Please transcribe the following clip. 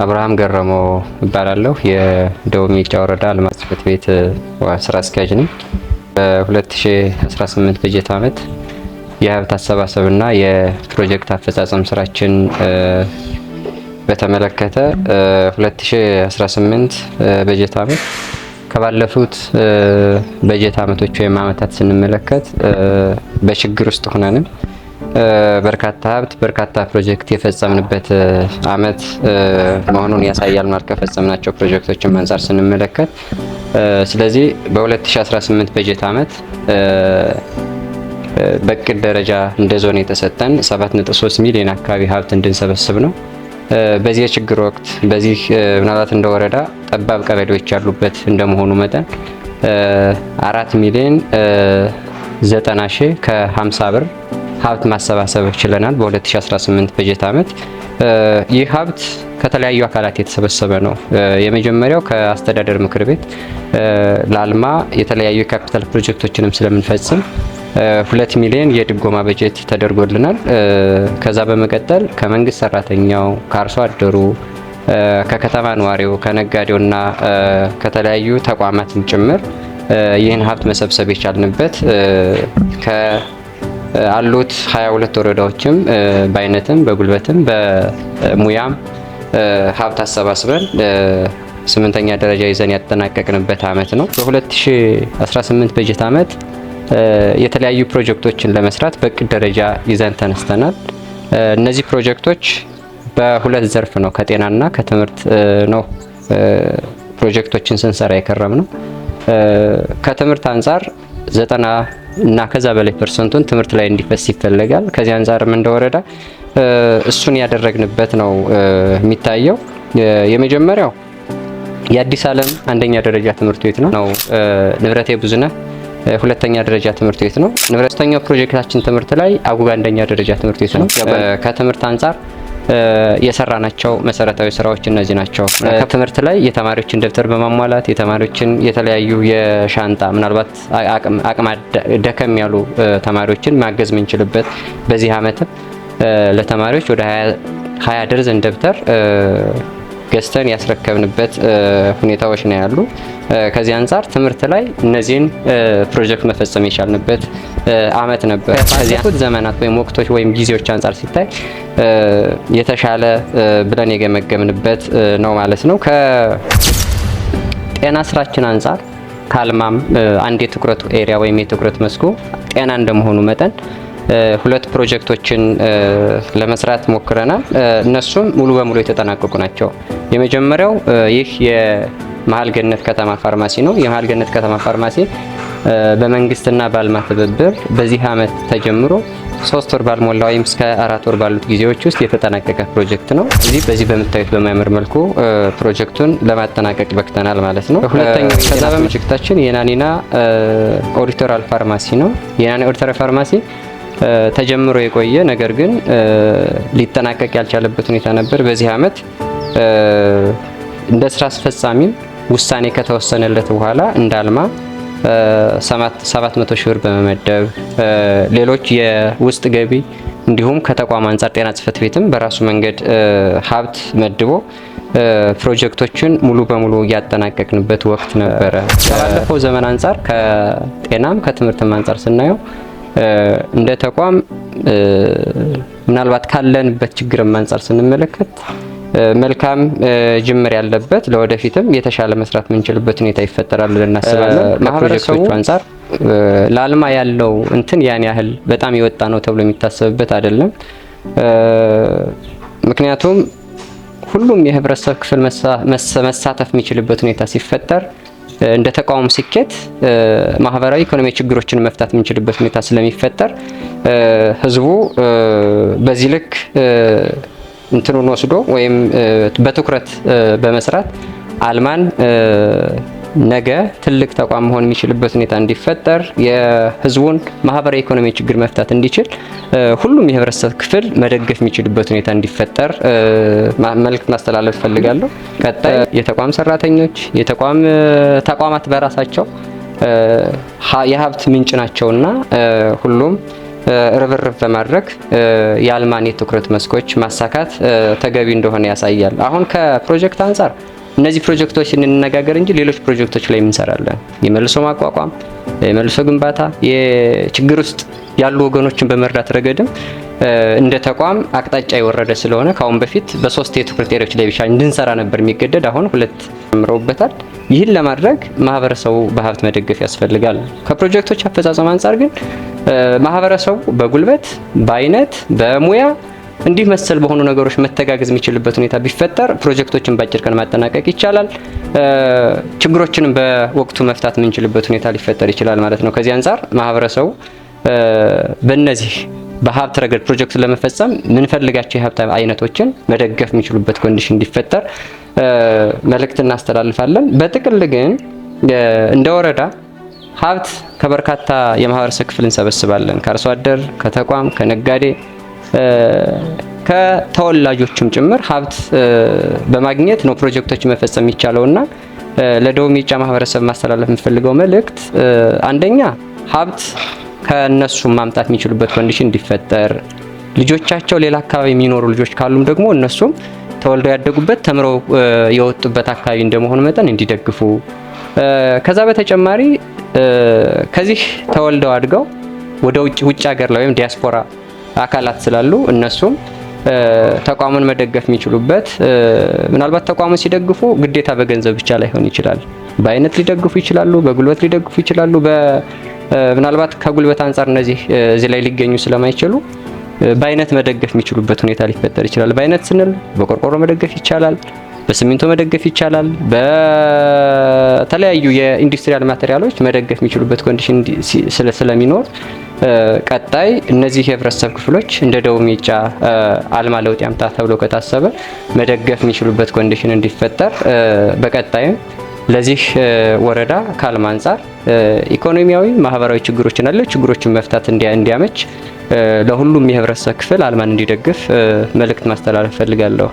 አብርሃም ገረመው እባላለሁ። የደቡብ ሜጫ ወረዳ ልማት ጽሕፈት ቤት ስራ አስኪያጅ ነኝ። በ2018 በጀት ዓመት የሀብት አሰባሰብና የፕሮጀክት አፈጻጸም ስራችን በተመለከተ 2018 በጀት ዓመት ከባለፉት በጀት ዓመቶች ወይም ዓመታት ስንመለከት በችግር ውስጥ ሆነንም በርካታ ሀብት፣ በርካታ ፕሮጀክት የፈጸምንበት ዓመት መሆኑን ያሳያል ማለት ከፈጸምናቸው ፕሮጀክቶችን አንጻር ስንመለከት። ስለዚህ በ2018 በጀት ዓመት በእቅድ ደረጃ እንደ ዞን የተሰጠን 7.3 ሚሊዮን አካባቢ ሀብት እንድንሰበስብ ነው። በዚህ የችግር ወቅት በዚህ ምናልባት እንደ ወረዳ ጠባብ ቀበሌዎች ያሉበት እንደመሆኑ መጠን 4 ሚሊዮን 90 ሺህ ከ50 ብር ሀብት ማሰባሰብ ችለናል። በ2018 በጀት ዓመት ይህ ሀብት ከተለያዩ አካላት የተሰበሰበ ነው። የመጀመሪያው ከአስተዳደር ምክር ቤት ለአልማ የተለያዩ የካፒታል ፕሮጀክቶችንም ስለምንፈጽም 2 ሚሊዮን የድጎማ በጀት ተደርጎልናል። ከዛ በመቀጠል ከመንግስት ሰራተኛው፣ ከአርሶ አደሩ፣ ከከተማ ነዋሪው፣ ከነጋዴውና ከተለያዩ ተቋማትን ጭምር ይህን ሀብት መሰብሰብ የቻልንበት፣ አሉት 22 ወረዳዎችም በአይነትም በጉልበትም በሙያም ሀብት አሰባስበን ስምንተኛ ደረጃ ይዘን ያጠናቀቅንበት አመት ነው። በ2018 በጀት አመት የተለያዩ ፕሮጀክቶችን ለመስራት በእቅድ ደረጃ ይዘን ተነስተናል። እነዚህ ፕሮጀክቶች በሁለት ዘርፍ ነው፣ ከጤናና ከትምህርት ነው ፕሮጀክቶችን ስንሰራ የከረምነው። ከትምህርት አንጻር 90 እና ከዛ በላይ ፐርሰንቱን ትምህርት ላይ እንዲፈስ ይፈለጋል። ከዚህ አንጻርም እንደወረዳ እሱን ያደረግንበት ነው የሚታየው። የመጀመሪያው የአዲስ ዓለም አንደኛ ደረጃ ትምህርት ቤት ነው። ንብረቴ ብዙነህ ሁለተኛ ደረጃ ትምህርት ቤት ነው። ንብረተኛው ፕሮጀክታችን ትምህርት ላይ አጉጋ አንደኛ ደረጃ ትምህርት ቤት ነው። ከትምህርት አንጻር የሰራናቸው መሰረታዊ ስራዎች እነዚህ ናቸው። ከትምህርት ላይ የተማሪዎችን ደብተር በማሟላት፣ የተማሪዎችን የተለያዩ የሻንጣ፣ ምናልባት አቅም ደከም ያሉ ተማሪዎችን ማገዝ የምንችልበት፣ በዚህ አመትም ለተማሪዎች ወደ 20 ደርዘን ደብተር ገዝተን ያስረከብንበት ሁኔታዎች ነው ያሉ። ከዚህ አንጻር ትምህርት ላይ እነዚህን ፕሮጀክት መፈጸም የቻልንበት አመት ነበር። ከዚያ ዘመናት ወይም ወቅቶች ወይም ጊዜዎች አንጻር ሲታይ የተሻለ ብለን የገመገምንበት ነው ማለት ነው። ከጤና ስራችን አንጻር ከአልማም አንድ የትኩረት area ወይም የትኩረት መስኩ ጤና እንደመሆኑ መጠን ሁለት ፕሮጀክቶችን ለመስራት ሞክረናል። እነሱም ሙሉ በሙሉ የተጠናቀቁ ናቸው። የመጀመሪያው ይህ የመሀል ገነት ከተማ ፋርማሲ ነው። የመሀል ገነት ከተማ ፋርማሲ በመንግስትና በአልማ ትብብር በዚህ አመት ተጀምሮ 3 ወር ባልሞላ ወይም እስከ 4 ወር ባሉት ጊዜዎች ውስጥ የተጠናቀቀ ፕሮጀክት ነው። እዚህ በዚህ በምታዩት በሚያምር መልኩ ፕሮጀክቱን ለማጠናቀቅ በቅተናል ማለት ነው። ሁለተኛው ከዛ ፕሮጀክታችን የናኒና ኦዲቶራል ፋርማሲ ነው። የናኒ ኦዲቶራል ፋርማሲ ተጀምሮ የቆየ ነገር ግን ሊጠናቀቅ ያልቻለበት ሁኔታ ነበር። በዚህ አመት እንደ ስራ አስፈጻሚም ውሳኔ ከተወሰነለት በኋላ እንደ አልማ 700 ሺህ ብር በመመደብ፣ ሌሎች የውስጥ ገቢ እንዲሁም ከተቋም አንጻር ጤና ጽሕፈት ቤትም በራሱ መንገድ ሀብት መድቦ ፕሮጀክቶችን ሙሉ በሙሉ ያጠናቀቅንበት ወቅት ነበረ። ከባለፈው ዘመን አንጻር ከጤናም ከትምህርትም አንጻር ስናየው እንደ ተቋም ምናልባት ካለንበት ችግርም አንጻር ስንመለከት መልካም ጅምር ያለበት፣ ለወደፊትም የተሻለ መስራት የምንችልበት ሁኔታ ይፈጠራል ብለን እናስባለን። ማህበረሰቡ አንጻር ለአልማ ያለው እንትን ያን ያህል በጣም የወጣ ነው ተብሎ የሚታሰብበት አይደለም። ምክንያቱም ሁሉም የህብረተሰብ ክፍል መሳተፍ የሚችልበት ሁኔታ ሲፈጠር እንደ ተቋሙ ስኬት ማህበራዊ፣ ኢኮኖሚያዊ ችግሮችን መፍታት የምንችልበት ሁኔታ ስለሚፈጠር ህዝቡ በዚህ ልክ እንትኑን ወስዶ ወይም በትኩረት በመስራት አልማን ነገ ትልቅ ተቋም መሆን የሚችልበት ሁኔታ እንዲፈጠር፣ የህዝቡን ማህበራዊ ኢኮኖሚ ችግር መፍታት እንዲችል ሁሉም የህብረተሰብ ክፍል መደገፍ የሚችልበት ሁኔታ እንዲፈጠር መልእክት ማስተላለፍ እፈልጋለሁ። ቀጣይ የተቋም ሰራተኞች፣ የተቋም ተቋማት በራሳቸው የሀብት ምንጭ ናቸውና ሁሉም ርብርብ በማድረግ የአልማን የትኩረት መስኮች ማሳካት ተገቢ እንደሆነ ያሳያል። አሁን ከፕሮጀክት አንጻር እነዚህ ፕሮጀክቶች እንነጋገር እንጂ ሌሎች ፕሮጀክቶች ላይ እንሰራለን። የመልሶ ማቋቋም፣ የመልሶ ግንባታ፣ የችግር ውስጥ ያሉ ወገኖችን በመርዳት ረገድም እንደ ተቋም አቅጣጫ የወረደ ስለሆነ ከአሁን በፊት በሶስት የትኩረት area ዎች ላይ ብቻ እንድንሰራ ነበር የሚገደድ። አሁን ሁለት ጨምረውበታል። ይህን ለማድረግ ማህበረሰቡ በሀብት መደገፍ ያስፈልጋል። ከፕሮጀክቶች አፈጻጸም አንጻር ግን ማህበረሰቡ በጉልበት፣ በአይነት፣ በሙያ እንዲህ መሰል በሆኑ ነገሮች መተጋገዝ የሚችልበት ሁኔታ ቢፈጠር ፕሮጀክቶችን በአጭር ቀን ማጠናቀቅ ይቻላል። ችግሮችንም በወቅቱ መፍታት የምንችልበት ሁኔታ ሊፈጠር ይችላል ማለት ነው። ከዚህ አንጻር ማህበረሰቡ በእነዚህ በሀብት ረገድ ፕሮጀክቱን ለመፈጸም ምንፈልጋቸው የሀብት አይነቶችን መደገፍ የሚችሉበት condition እንዲፈጠር መልእክት እናስተላልፋለን። በጥቅል ግን እንደ ወረዳ ሀብት ከበርካታ የማህበረሰብ ክፍል እንሰበስባለን። ከአርሶ አደር፣ ከተቋም፣ ከነጋዴ፣ ከተወላጆችም ጭምር ሀብት በማግኘት ነው ፕሮጀክቶች መፈጸም የሚቻለውና ለደቡብ ሜጫ ማህበረሰብ ማስተላለፍ የምፈልገው መልእክት አንደኛ ሀብት ከነሱ ማምጣት የሚችሉበት condition እንዲፈጠር፣ ልጆቻቸው ሌላ አካባቢ የሚኖሩ ልጆች ካሉም ደግሞ እነሱም ተወልደው ያደጉበት ተምረው የወጡበት አካባቢ እንደመሆኑ መጠን እንዲደግፉ፣ ከዛ በተጨማሪ ከዚህ ተወልደው አድገው ወደ ውጭ ሀገር ላይ ወይም ዲያስፖራ አካላት ስላሉ እነሱም ተቋሙን መደገፍ የሚችሉበት፣ ምናልባት ተቋሙን ሲደግፉ ግዴታ በገንዘብ ብቻ ላይሆን ይችላል። በአይነት ሊደግፉ ይችላሉ፣ በጉልበት ሊደግፉ ይችላሉ። ምናልባት ከጉልበት አንጻር እነዚህ እዚህ ላይ ሊገኙ ስለማይችሉ በአይነት መደገፍ የሚችሉበት ሁኔታ ሊፈጠር ይችላል። በአይነት ስንል በቆርቆሮ መደገፍ ይቻላል፣ በሲሚንቶ መደገፍ ይቻላል፣ በተለያዩ የ industrial material ኦች መደገፍ የሚችሉበት condition ስለሚኖር ቀጣይ እነዚህ የህብረተሰብ ክፍሎች እንደ ደቡብ ሜጫ አልማ ለውጥ ያምጣ ተብሎ ከታሰበ መደገፍ የሚችሉበት condition እንዲፈጠር፣ በቀጣይም ለዚህ ወረዳ ከአልማ አንጻር ኢኮኖሚያዊ፣ ማህበራዊ ችግሮችን አለ ችግሮችን መፍታት እንዲያመች ለሁሉም የህብረተሰብ ክፍል አልማን እንዲደግፍ መልእክት ማስተላለፍ ፈልጋለሁ።